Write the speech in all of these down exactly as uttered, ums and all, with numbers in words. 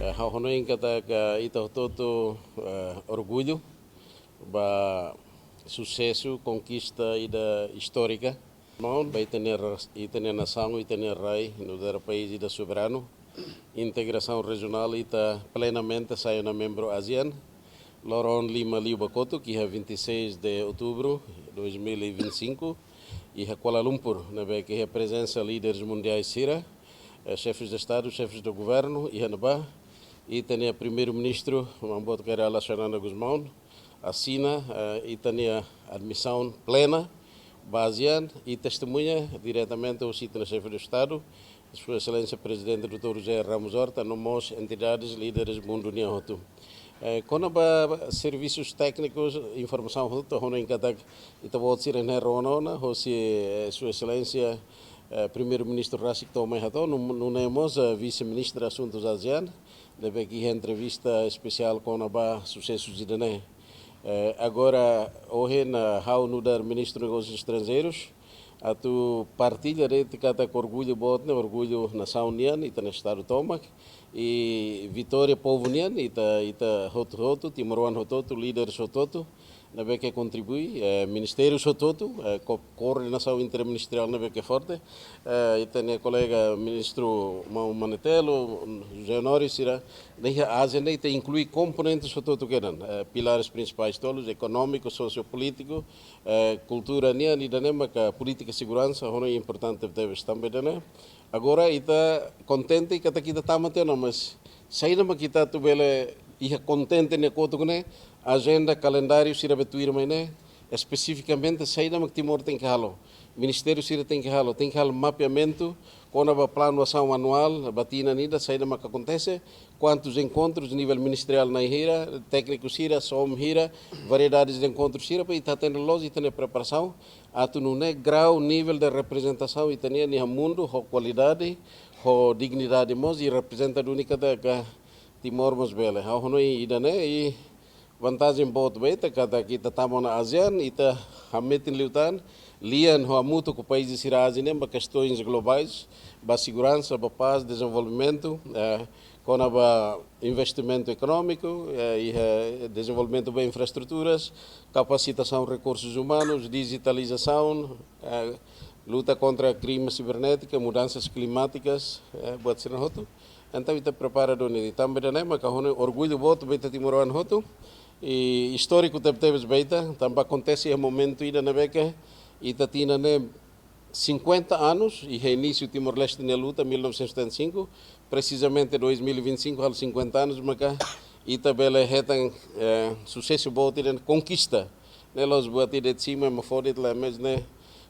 Eh, ha'u hanoin katak ita hotu-hotu, eh, orgullu ba susesu, konkista ida istórika. Maun, ba ita-nia ras-, ita-nia nasaun, ita-nia rai, nu'udar país ida soberanu. Integrasaun rejionál, ita plenamente sai ona membru ASEAN. Loron lima liubá kotuk, iha vinte e seis de outubro de dois mil e vinte e cinco, iha Kuala Lumpur, ne'ebé ke iha prezensa líderes mundiais sira, eh, xefes de Estadu, xefes de Governu, iha ne'ebá, ita-nia Primeiru-Ministru, Maun Boot Kay Rala Xanana Gusmão, asina, eh, ita-nia admisaun plena ba ASEAN, i testemuña diretamente husi ita-nia Xefe de Estadu, Sua Exelénsia Prezidente doutór José Ramos Horta, no mós entidades, líderes mundu nian hotu. Eh, kona-ba servisus téknikus, informasaun hotu, ha'u hanoin katak ita-boot sira ne'e rona ona, hosi, eh, Sua Exelénsia, eh, Primeiru-Ministru rasik to'o mai hato'o, nu-, nune'e mós, eh, Vise-Ministra Asuntus ASEAN, ne'ebé ke iha entrevista espesiál kona-ba susesus ida-ne'e. Eh, agora, ohin, eh, ha'u nu'udar Ministru Negósius Estranjeirus, atu partilla de'it katak orgullu boot ne'e, orgullu nasaun nian, ita-nia Estadu tomak, i vitória povu nian, ita, ita hotu-hotu, timoroan hotu-hotu, líderes hotu-hotu, ne'ebé ke kontribui, eh, ministérius hotu-hotu, eh, ko-, koordenasaun interministeriál ne'ebé ke forte, eh, ita-nia kolega Ministru Maun Manetelu, José Honório sira, ne'e iha ASEAN ne'e ita inklui komponentes hotu-hotu kedan, eh, pilares prinsipais tolu, ekonómiku, sosiopolítiku, eh, kultura nian, ida-ne'e maka polítika seguransa, ha'u hanoin importante tebes tanba ida-ne'e. Agora ita kontente katak ita tama tiha ona, mas saida mak ita atu bele iha kontente ne'e kotuk ne'e, ajenda, kalendáriu sira be tuir mai ne'e, espesifikamente saida mak Timor tenke halo, ministériu sira tenke halo, tenke halo mapeamentu kona-ba planu asaun anuál ba tinan ida, saida mak akontese, kuantus enkontrus nivel ministeriál na'in hira, tékniku sira, som hira, variedades de enkontru sira, para ita hatene loos ita-nia preparasaun, atu nune'e grau, nivel de reprezentasaun ita-nian iha mundu ho kualidade, ho dignidade mós, i reprezenta duni katak Timor mós bele. Ha'u hanoin ida-ne'e, i vantajen boot ba ita katak ita tama ona ASEAN, ita hametin liután, lian ho hamutuk ho país sira ASEAN nian ba kestaun globais, ba seguransa, ba pás, dezenvolvimentu, eh, kona-ba investimentu ekonómiku, eh, iha dezenvolvimentu ba infraestruturas, kapasitasaun rekursus umanus, dijitalizasaun, eh, luta kontra krime sibernétika, mudansas klimátikas, eh, buat sira-ne'e hotu. Entaun ita prepara duni. Tanba ida-ne'e maka ha'u hanoin orgullu boot ba ita timoroan hotu. I istóriku tebetebes ba ita, tanba akontese iha momentu ida ne'ebé ke ita tinan ne'e cinquenta anos, iha inísiu Timor-Leste nia luta, mil novecentos e setenta e cinco, presizamente dois mil e vinte e cinco, halo cinquenta anos, maka ita bele hetan, eh, susesu boot ida, konkista. Ne'e la'ós buat ida de'it, sima ema fó de'it, la mes ne'e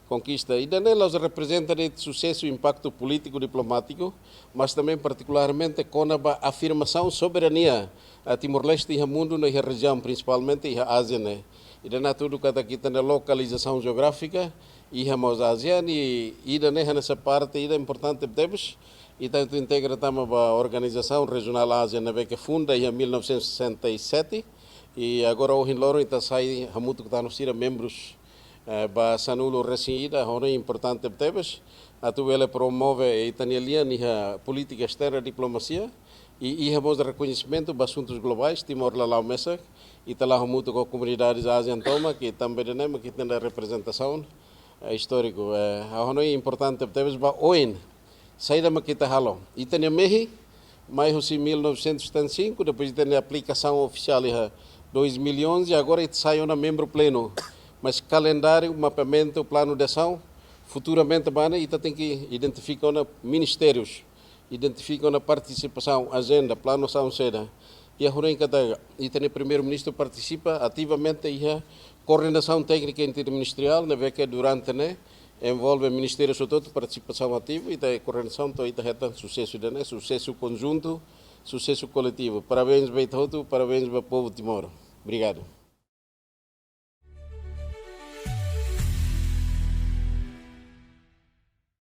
konkista. Ida-ne'e la'ós reprezenta de'it susesu, impaktu polítiku, diplomátiku, mas também partikularmente kona-ba afirmasaun soberania, eh, Timor-Leste iha mundu no iha rejiaun, prinsipalmente iha ASEAN ne'e. Ida-ne'e hatudu katak ita-nia lokalizasaun jeográfika iha mós ASEAN, i ida-ne'e hanesan parte ida importante tebes, ita atu integra tama ba Organizasaun Rejionál ASEAN ne'ebé ke funda iha mil novecentos e sessenta e sete, i agora ohin loron ita sai hamutuk ho tan sira membrus, eh, ba sanulu-resin-ida, ha'u hanoin importante tebes, atu bele promove ita-nia lian iha polítika esterna, diplomasia, i iha mós rekoñesimentu ba asuntus globais, Timor la la'o mesak, ita la'o hamutuk ho komunidades ASEAN tomak, i tanba ida-ne'e mak ita-nia reprezentasaun, eh, istóriku, eh, ha'u hanoin importante tebes ba oin, Saida mak ita halo? Ita-nia mehi mai husi mil novecentos e setenta e cinco, depois ita-nia aplikasaun ofisiál iha dois mil e onze, agora ita sai ona membru plenu. Mas kalendáriu, mapeamentu, planu de asaun, futuramente ba ne'e ita tenke identifika ona ministérius, identifika ona partisipasaun, ajenda, planu asaun saida. I ha'u hanoin katak ita-nia Primeiru-Ministru partisipa ativamente iha koordenasaun téknika interministeriál, ne'ebé ke durante ne'e envolve ministériu hotu-hotu, partisipasaun ativa, ita koordenasaun to'o ita hetan susesu ida-ne'e, susesu konjuntu, susesu koletivu. Parabéns ba ita hotu, parabéns ba povu Timor. Obrigadu.